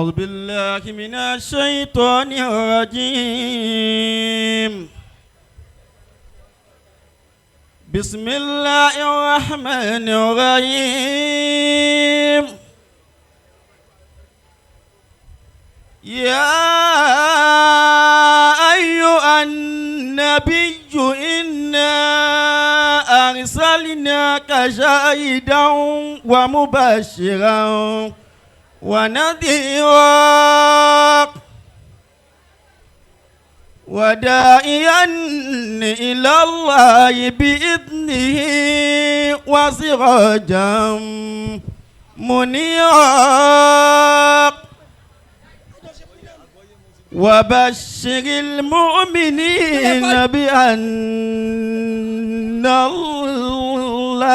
أعوذ بالله من الشيطان الرجيم. بسم الله الرحمن الرحيم. يا أيها النبي إنا أرسلناك شاهدا ومبشرا ونذيرا وداعيا إلى الله بإذنه وسراجا منيرا. وبشر المؤمنين بأن الله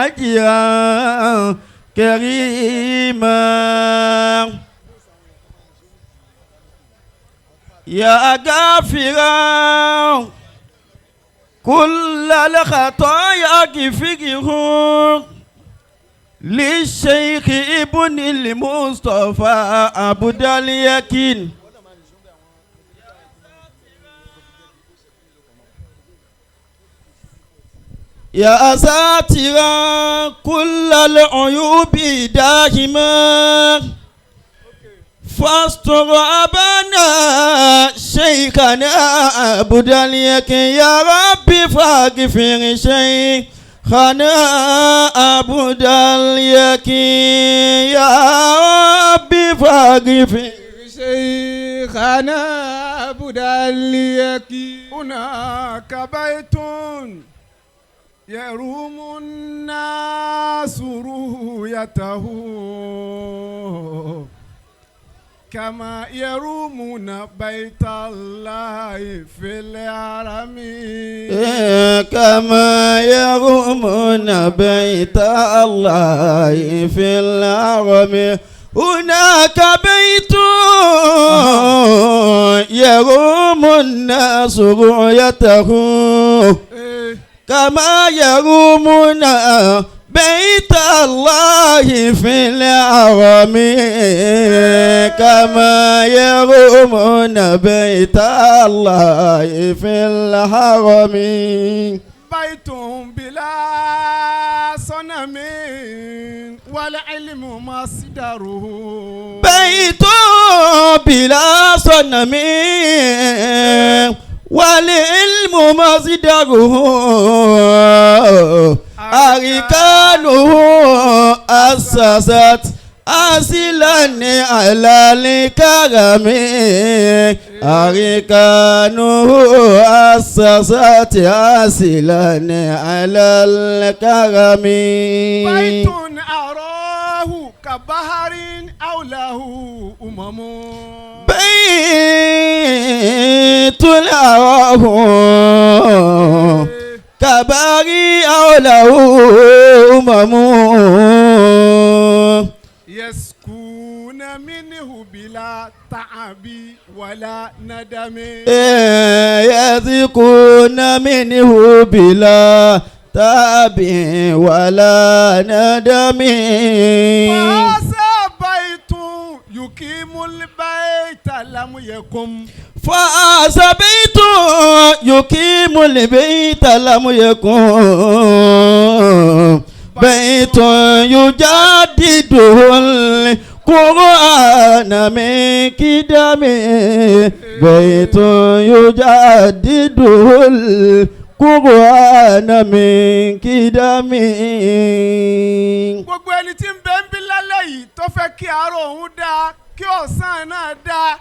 أجرا كريما. يا غافرا كل الخطايا اغفره للشيخ ابن المصطفى عبد اليقين. يا ساترا كل العيوب دائما فاستر أبانا شيخنا عبد اليقين. يا ربي فاغفر شيخنا عبد اليقين. يا ربي فاغفر شيخنا عبد اليقين. هناك بيت يروم الناس رؤيته كما يرومون بيت الله في الحرم. كما يرومون بيت الله في الحرم. هناك بيت يروم الناس رؤيته كما يرومون بيت الله في الحرم. كما يرومون بيت الله في الحرم. بيت بلا صنم والعلم مصدره. بيت بلا صنم والعلم مصدره. أركانه أسست أصلا على الكرم. أركانه أسست أصلا على الكرم. بيت أراه كبحر أو له أمم. بيت أراه كباري أو له أمم. يسكون منه بلا تعب ولا ندم. يسكون منه بلا تعب ولا ندم. فهذا بيت يقيم البيت لم يقم. فهذا بيت يقيم البيت لم يكن. بيت يجدده القرآن من قدم. بيت يجدده القرآن من قدم. Gbogbo ẹni tí ń bẹ ń bí lálẹ́ yìí tó fẹ́ kí àárọ̀ òun dáa, kí ọ̀sán náà dáa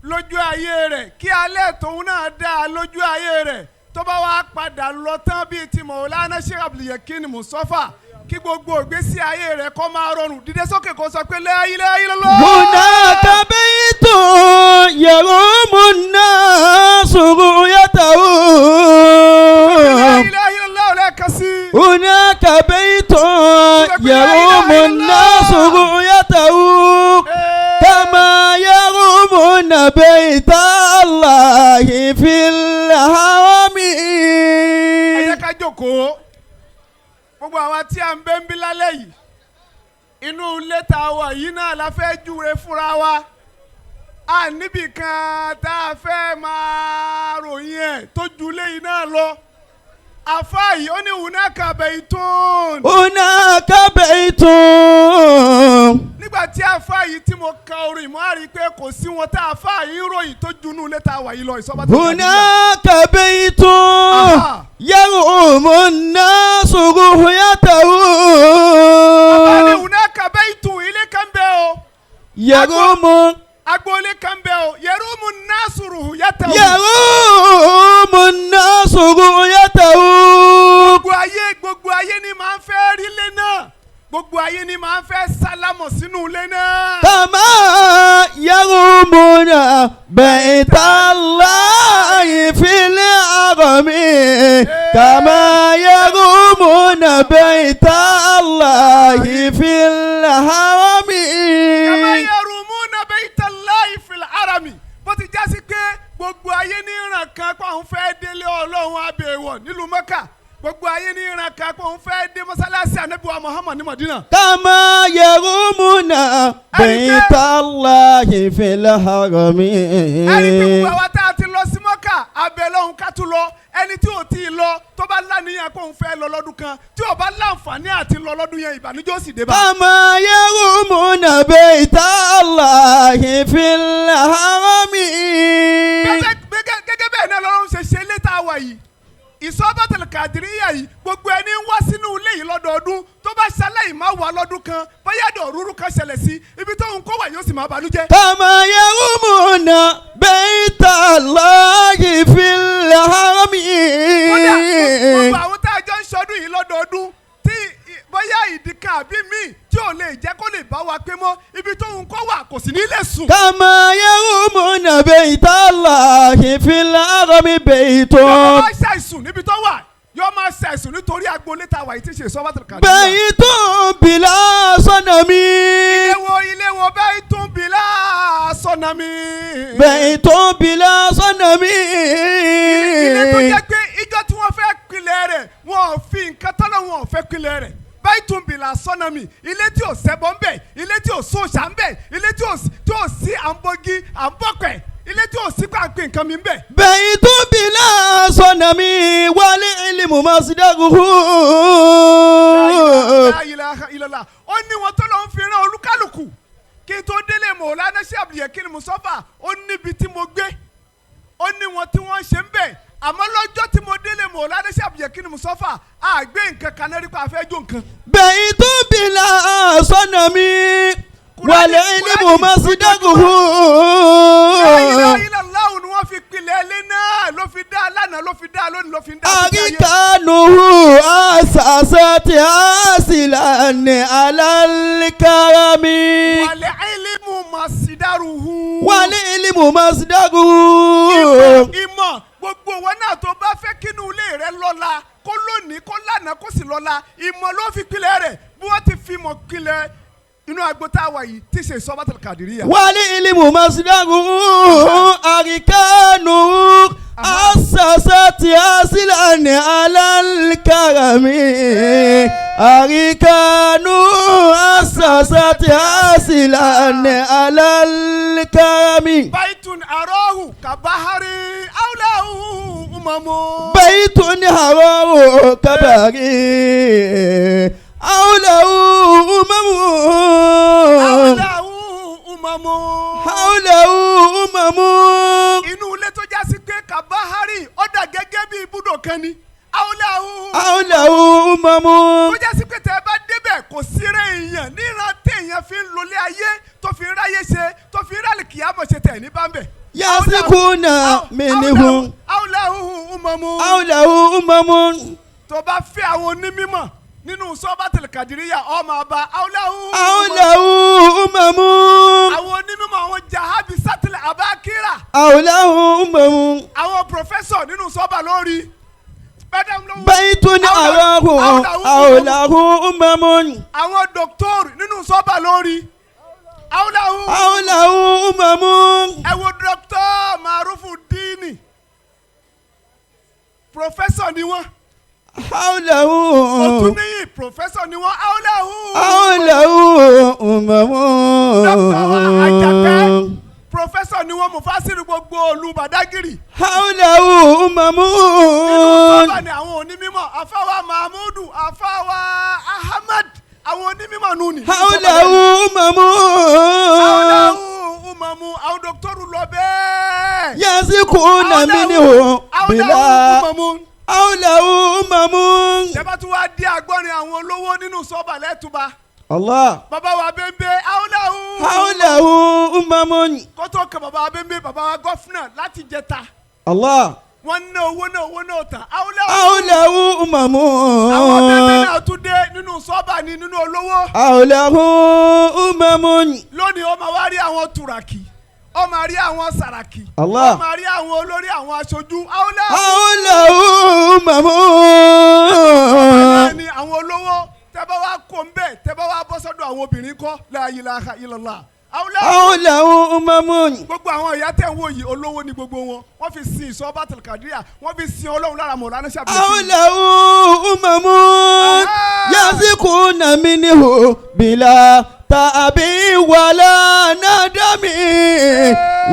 lójú ayé rẹ̀, kí alẹ́ tòun náà dáa lójú ayé rẹ̀, tó bá wá padà lọ tán bíi ti Mọ̀ọ́lánà Sheikh Abdulyakin Mustapha, kí gbogbo ìgbésí ayé rẹ̀ kó máa rọrùn. Dídé sókè kó sọ pé la ilaha illallah. هناك بيت يروم الناس رؤيته. La ilaha illallah lẹ́ẹ̀kan sí. هناك بيت يروم الناس رؤيته كما يرومون بيت الله في الحرم. Ẹ jẹ́ ká jókòó. Gbogbo àwa tí a ń bẹ ń bí lálẹ́ yìí, Inú ilé tá a wà yìí náà la fẹ́ júwe fúnra wa. A níbì kan tá a fẹ́ máa ròyìn ẹ̀ tó ju ilé yìí náà lọ. Àfáà yìí ó ní hunaka baytun. Hunaka baytun. Nígbà tí àfáà yìí tí mo ka orin mo á rí i pé kò sí wọn tá àfáà yìí ròyìn tó ju inú ilé tá a wà yìí lọ ìsọba tó Hunaka baytun. Yarumu nnasu ruhyatahu. Àfáà ní hunaka baytun ilé kan bẹ́ẹ̀ o. Yarumu. Agboolé kan bẹ́ẹ̀ o. Yarumu nnasu ruhyatahu. Yarumu nnasu ruhyatahu. Gbogbo ayé ni màá fẹ́ rí lé náà. Gbogbo ayé ni màá fẹ́ sálámọ̀ sínú ilé náà. Kama yarumuna baitallahi fil harami. Kama yarumuna baitallahi fil harami. Kama yarumuna baitallahi fil harami. Bó ti já sí pé gbogbo ayé ní ìran kan pé àwọn fẹ́ délé Ọlọ́run abẹ́wọ̀ nílùú Mẹ́kà. Gbogbo ayé ní ìran kan pé òun fẹ́ dé mọ́sálásí Ànábì wa Muhammad ní Madina. Kama yarumuna baitallahi fil harami. Ẹni tí gbogbo àwa tá a ti lọ sí Mọ́kà abẹ́ lọ́hùn ká tún lọ. Ẹni tí ò tí ì lọ tó bá láníyàn pé òun fẹ́ lọ lọ́dún kan tí ò bá láǹfààní àti lọ lọ́dún yẹn ìbànújẹ́ ó sì dé bá. Kama yarumuna baitallahi fil harami. Gẹ́gẹ́ bẹ́ẹ̀ náà lọ́run ṣe ṣe létà wa yìí. Ìsọ́bàtàlì kàdíríyà yìí gbogbo ẹni ń wá sínú ilé yìí lọ́dọọdún tó bá ṣaláì má wà lọ́dún kan bóyá dọ̀rúrú kan ṣẹlẹ̀ sí ibi tó ń kó wà yóò sì máa banújẹ́. Kama yarumuna baitallahi fil harami. Kódà gbogbo àwọn tá a jọ ń ṣọdún yìí lọ́dọọdún tí bóyá ìdí kan àbí míì tí ò lè jẹ́ kó lè bá wa pé mọ́ ibi tó ń kó wà kò sì ní lè sùn. Kama yarumuna baitallahi fil harami baytun. Yóò máa ṣàìsùn níbi tó wà yóò máa ṣàìsùn nítorí agboolé tá a wà yìí tí ṣe Ìsọ́bàtàlì kàdíríyà. Baytun bila sanami. Ilé wo baytun bila sanami. Baytun bila sanami. Ilé tó jẹ́ pé ìjọ tí wọ́n fẹ́ pilẹ̀ rẹ̀ wọ́n ò fi nǹkan tọ́lọ̀ wọn ò fẹ́ pilẹ̀ rẹ̀. Baytun bila sanami ilé tí ò ṣẹbọ ń bẹ̀ ilé tí ò sóòṣà ń bẹ̀ ilé tí ò sí à ń bọ́gi à ń bọ̀pẹ̀ ilé tí ò sí pàǹpẹ́ nǹkan mi ń bẹ̀. Baytun bila sanami wal ilmu masdaruhu. La ilaha illallah. Ó ní wọn tó lọ ń fi rán olúkálùkù kí n tó délé Mọ̀lánà Sheikh Abdulyakin Mustapha ó níbi tí mo gbé ó ní wọn tí wọ́n ṣe ń bẹ̀ àmọ́ lọ́jọ́ tí mo délé Mọ̀lánà Sheikh Abdulyakin Mustapha àgbé nǹkan kan náà rí pa afẹ́ jó nǹkan. Baytun bila sanami wal ilmu masdaruhu. La ilaha illallah ni wọ́n fi pilẹ̀ ilé náà ló fi dá lánàá ló fi dá lónìí ló fi dá títí ayé. Arikanuhu asasati asilani alalkarami. Wal ilmu masdaruhu. Wal ilmu masdaruhu. Ìmọ̀ gbogbo wọn náà tó bá fẹ́ kínú ilé rẹ lọ́la kó lónìí kó lánàá kó sì lọ́la ìmọ̀ ló fi pilẹ̀ rẹ̀ bí wọ́n ti fi mọ̀ pilẹ̀ inú agbo tá a wà yìí tí ṣe Ìsọ́bàtàlì kàdíríyà. Wal ilmu masdaruhu arikanuhu asasati asilani alalkarami. Arikanuhu asasati asilani alalkarami. Baytun arahu kabahari awlahu umamu. Baytun arahu kabahari awlahu umamu. Awlahu umamu. Awlahu umamu. Inú ilé tó já sí pé kabahari ó dà gẹ́gẹ́ bí ibùdó kan ni. Awlahu. Awlahu umamu. Tó já sí pé tẹ́ ẹ bá débẹ̀ kò sí rẹ̀ èèyàn níran téèyàn fi ń lọlé ayé tó fi ń ráyé ṣe tó fi ń rálì kìámọ̀ ṣe tẹ̀ ní bámbẹ̀. Yasikuna minhum. Awlahu umamu. Awlahu umamu. Tó bá fẹ́ àwọn onímọ̀ nínú Ìsọ́bàtàlì kàdíríyà ọmọ ọba awlahu. Awlahu umamu. Àwọn onímọ̀ àwọn jahabi sátìlẹ̀ abakira. Awlahu umamu. Àwọn pòfẹ́sọ̀ nínú sọ́bà lórí. Baytun arahu awlahu umamu. Àwọn dọ́kítọ́rù nínú sọ́bà lórí. Awlahu. Awlahu umamu. Ẹ wo dọ́kítọ́ Marufu Dini. Pòfẹ́sọ̀ ni wọ́n. Awlahu. Òtúnníyì Professor ni wọ́n. Hawlahu. حوله أمم. Dókítà wa Àjàkẹ́, professor ni wọ́n, mufasiru gbogbo olú Badagiri. حوله أمم. Nínú sọ́ba ni àwọn onímọ̀, àfáwà Mahmudu, àfáwà Ahmad, àwọn onímọ̀ nù ní. حوله أمم. Hawlahu umamu, àwọn dọ́kítọ́rù lọ bẹ́ẹ̀. يسكون منه Hawlahu بلا umamu. حوله أمم. Tẹ́bá tún wá dé agbọ́nrin àwọn olówó nínú sọ́ba lẹ́tùbà. الله. Bàbá wa bẹ́ńbẹ́, hawlahu. حوله أمم. Kótó kan bàbá wa bẹ́ńbẹ́, bàbá wa gọ́fúnà láti jẹta. الله. Wọ́n ná owó náà, owó náà tán. Hawlahu. حوله أمم. Àwọn bẹ́ńbẹ́ náà tún dé nínú sọ́ba ni nínú olówó. حوله أمم. Lónìí, ó máa wá rí àwọn tùràkì, ó máa rí àwọn sàràkì, Allah. ó máa rí àwọn olórí, àwọn aṣojú. Hawlahu. حوله أمم. Náà ni àwọn olówó. Tẹ́ bá wá kó ń bẹ̀, tẹ́ bá wá bọ́ sọ́dọ̀ àwọn obìnrin kọ́, la ilaha illallah. Hawlahu. حوله أمم. Gbogbo àwọn ìyá tẹ̀ ń wò yìí, olówó ni gbogbo wọn. Wọ́n fi sin ìsọ́ bàtàlì kàdíríà, wọ́n fi sin Ọlọ́run lára mọ̀lánà ṣàbẹ̀wò. حوله أمم يسكون منه بلا تعب ولا ندم،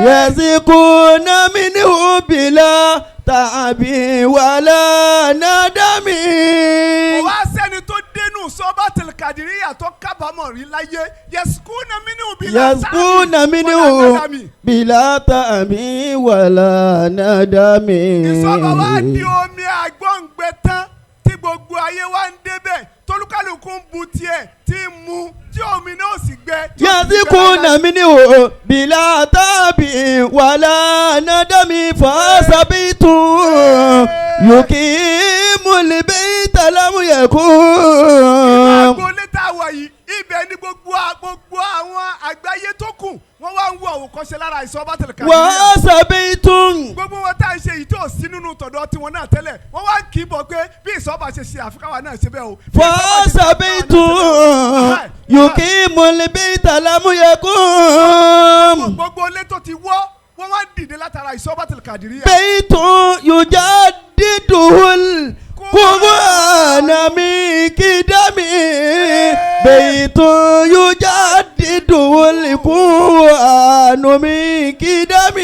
يسكون منه بلا تعب ولا ندم. Kò wá sẹ́ni tó dénú sọ́bàtìlì kàdíríyà tó kábàámọ̀ rí láyé. Yẹsùkúnà mínú bílà يسكون منه بلا تعب ولا ندم. Ìsọ́ba wa di omi àgbọ̀ǹgbẹ tán tí gbogbo ayé wa ń débẹ̀, tolúkálùkù ń bu tiẹ̀ tí ń mu, tí omi náà sì gbẹ, tí ó sì gbẹ يسكون láíláí. منه بلا تعب ولا ندم، فثبت يقيم البيت لم يكن. Agboolé tá a wà yìí, ibẹ̀ ni gbogbo àwọn àgbáyé tó kù wọ́n wá ń wo àwòkọ́ṣe lára ìsọ́bàtìlì kàdíríyà. وثبت. Gbogbo wọn tá à ń ṣe yìí tó sí nínú tọ̀dọ̀ tiwọn náà tẹ́lẹ̀, wọ́n wá ń kì í bọ̀ pé bí ìsọ́ba ṣe ṣe, àfikàwà náà ṣe bẹ́ẹ̀ o. Bí ìsọ́ba ṣe ṣe, فثبت àfikàwà náà ṣe bẹ́ẹ̀ o. يقيم البيت لم يكن. Gbogbo ilé tó ti wọ́, wọ́n wá ń dìde látara ìsọ́bàtìlì kàdíríyà. بيت يجدده القرآن من قدم، بيت يجدده القرآن من قدم.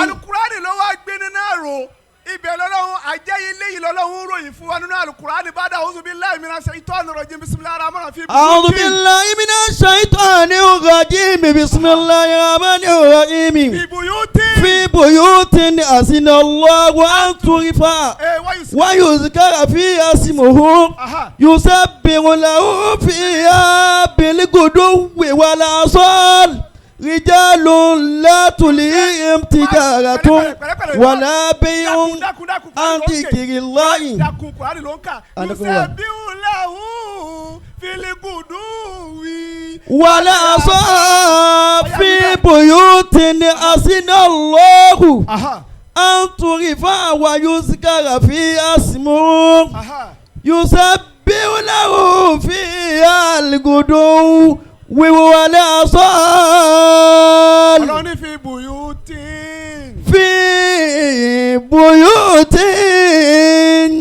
Alukurani ló wá gbé nínú àrò ibẹ̀ lọ́lọ́run àjẹ́ ilé yìí lọ́lọ́run ròyìn fún wa nínú alukurani bá dà أعوذ بالله من الشيطان الرجيم بسم الله الرحمن الرحيم. أعوذ بالله من الشيطان الرجيم، بسم الله الرحمن الرحيم. في بيوت. في بيوت أذن الله أن ترفع Ee wáyé sí. ويذكر فيها اسمه يسبح له فيها بالغدو والآصال رجال لا تلهيهم تجارة ولا بيع Dákun, dákun, عن Kùránì ló ń kè. ذكر الله. Dákun, Kùránì ló ń kà. Anakum Allah. يسبح له في الغدو. والآصال في بيوت أذن الله أن ترفع ويذكر فيها اسمه يسبح له فيها الغدو والآصال. Ọlọ́run ní في بيوت. في بيوت.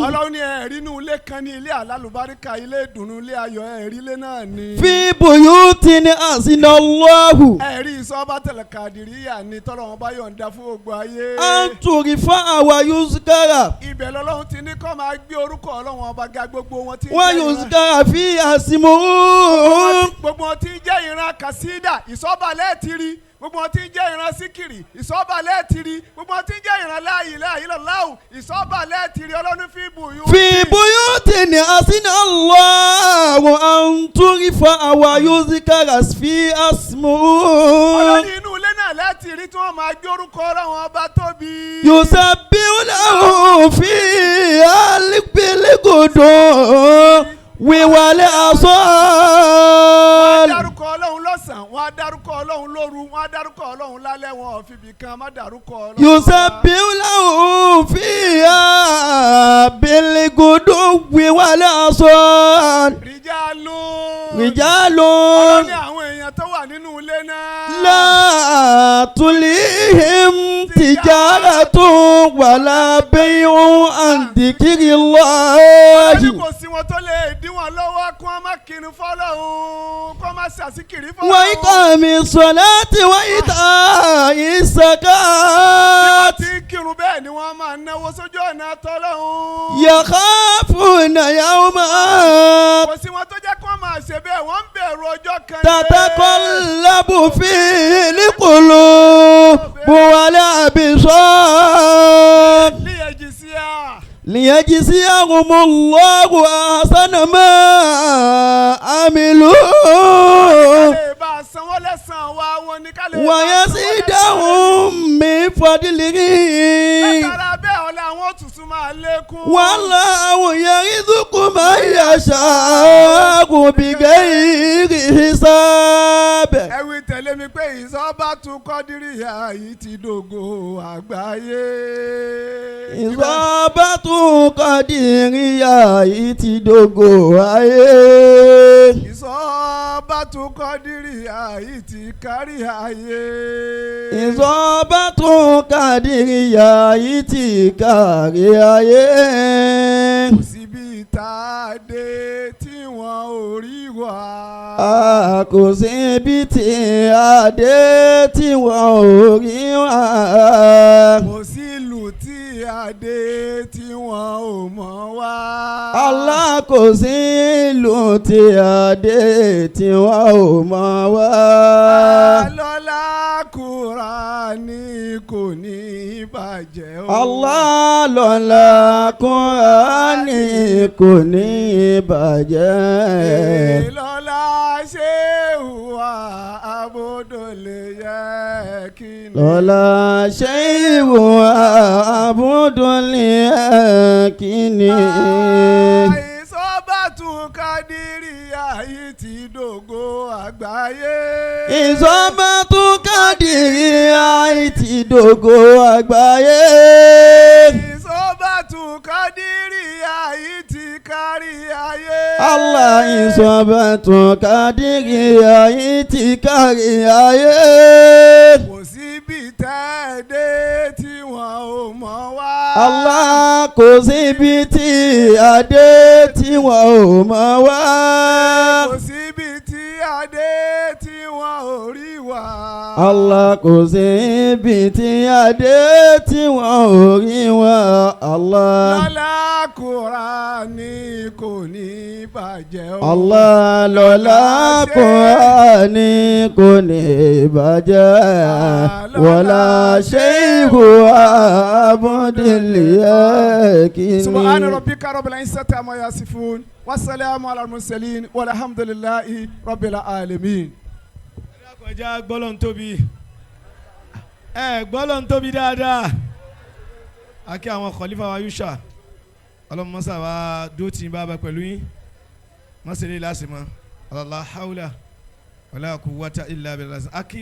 Ọlọ́run ní ẹ̀rí inú ilé kan ní ilé àlálùbáríkà, ilé ìdùnnú, ilé ayọ̀, ẹ̀rí ilé náà ni. في بيوت أذن الله Ẹ̀rí ìsọ́bàtẹ̀lẹ̀ kàdìríyà ni tọ́lọ́run bá yọ̀ǹda fún gbogbo ayé. أن ترفع ويذكر. Ibẹ̀ lọ́lọ́run ti ní kó máa gbé orúkọ Ọlọ́run ọba ga, gbogbo wọn tí ń jẹ́ ìran- ويذكر فيها اسمه. Gbogbo wọn tí ń jẹ́ ìran kàsídà, ìsọ́balẹ̀ ti rí. Gbogbo wọn tí ń jẹ́ ìran síkìrì, ìsọ́balẹ̀ ti rí. Gbogbo wọn tí ń jẹ́ ìran لا إله إلا الله, ìsọ́balẹ̀ ti rí. Ọlọ́run في بيوت. في بيوت أذن الله أن ترفع ويذكر فيها اسمه. Ọlọ́run inú ilé náà láti rí tí wọ́n máa gbé orúkọ Ọlọ́run ọba tóbi. يسبح له فيها بالغدو Wọ́n á والآصال. dárúkọ Ọlọ́run lọ́sàn-án, wọ́n á dárúkọ Ọlọ́run lóru, wọ́n á dárúkọ Ọlọ́run lálẹ́, wọn ò fi ibì kan má dárúkọ Ọlọ́run ọba. يسبح له فيها بالغدو والآصال. رجال. رجال. Ọlọ́run ní àwọn èèyàn tó wà nínú ilé náà. لا تلهيهم. تجارة ولا بيع عن ذكر الله. Ní kò sí wọn tó lè dí wọn lọ́wọ́ kí wọ́n má kírun fọ́lọ́hún, kí wọ́n má ṣàṣìkiri fọ́lọ́hún. وإقام الصلاة وإيتاء Bí wọ́n الزكاة. ti ń kírun bẹ́ẹ̀ ni wọ́n máa náwó sójú ọ̀nà tọ́lọ́hún. يخافون يوما Kò sí wọn tó jẹ́ kí wọ́n máa ṣe bẹ́ẹ̀, wọ́n ń bẹ̀rù ọjọ́ kan ní. تتقلب فيه القلوب والأبصار. Líyẹ̀jì sí à. ليجزيهم الله أحسن ما عملوا Lè bá a san wọ́n lẹ́sàn-án wa wọn ní ká lè bá a san wọ́n lẹ́sàn-án. ويزيدهم من فضله. Látara bẹ́ẹ̀ ọ̀la àwọn òtútù máa lékún. والله يرزق من يشاء بغير حساب. Ẹ wí tẹ̀lé mi pé ìsọ́ba tún kọ́dírí yìí ti dògo àgbáyé. Ìsọba tún kọ́dìríyà yìí ti dògo ayé. Ìsọ́ba tún kọ́dírí yìí ti kárí ayé. Ìsọba tún kọ́dìríyà yìí ti kárí ayé. Kò síbi tá a dé tí wọn ò rí wa. A kò síbi tí a dé tí wọn ò rí wa. Kò sílùú tí a dé tí wọn ò mọ̀ wá. Allah, kò sí ìlú tí a dé tí wọn ò mọ̀ wá. Lọ́lá Kùránì kò ní bàjẹ́ o. Allah, lọ́lá Kùránì kò ní bàjẹ́. Lọ́lá ṣéwù wa abúdólè yẹ kí ni. Lọ́lá ṣéwù àbúdólè kíni. Ìsọ́bàtú kádìrí ayé ti dògo àgbáyé. Ìsọ́bàtú kádìrí ayé ti dògo àgbáyé. Ìsọ́bàtú kádìrí ayé ti kárí ayé. Allah, ìsọ́bàtú kádìrí ayé ti kárí ayé. Kò síbi tẹ́ ẹ dé tí wọn ò mọ̀ wá. Allah, kò síbi tí a dé tí wọn ò mọ̀ wá. Kò síbi tí a dé tí wọn ò rí wa. Allah, kò síbi tí a dé tí wọn ò rí wa. Allah. Lọ́lá Kùránì kò ní bàjẹ́ o. Allah, lọ́lá Kùránì kò ní bàjẹ́. Wọ́lá ṣéhù Abudul Kini. سبحان ربك رب العزة عما يصفون والسلام على المرسلين والحمد لله رب العالمين. Kọjá gbọ́lọ̀ ń tóbi, ẹ gbọ́lọ̀ ń tóbi dáadáa. Akí àwọn khalifa wa Yusha ọlọ́mọsá wa dúró tì í bá bá pẹ̀lú yín mọ́sẹ̀lẹ̀ lásìmọ́. Allah hawla wala quwwata illa billah. Akí.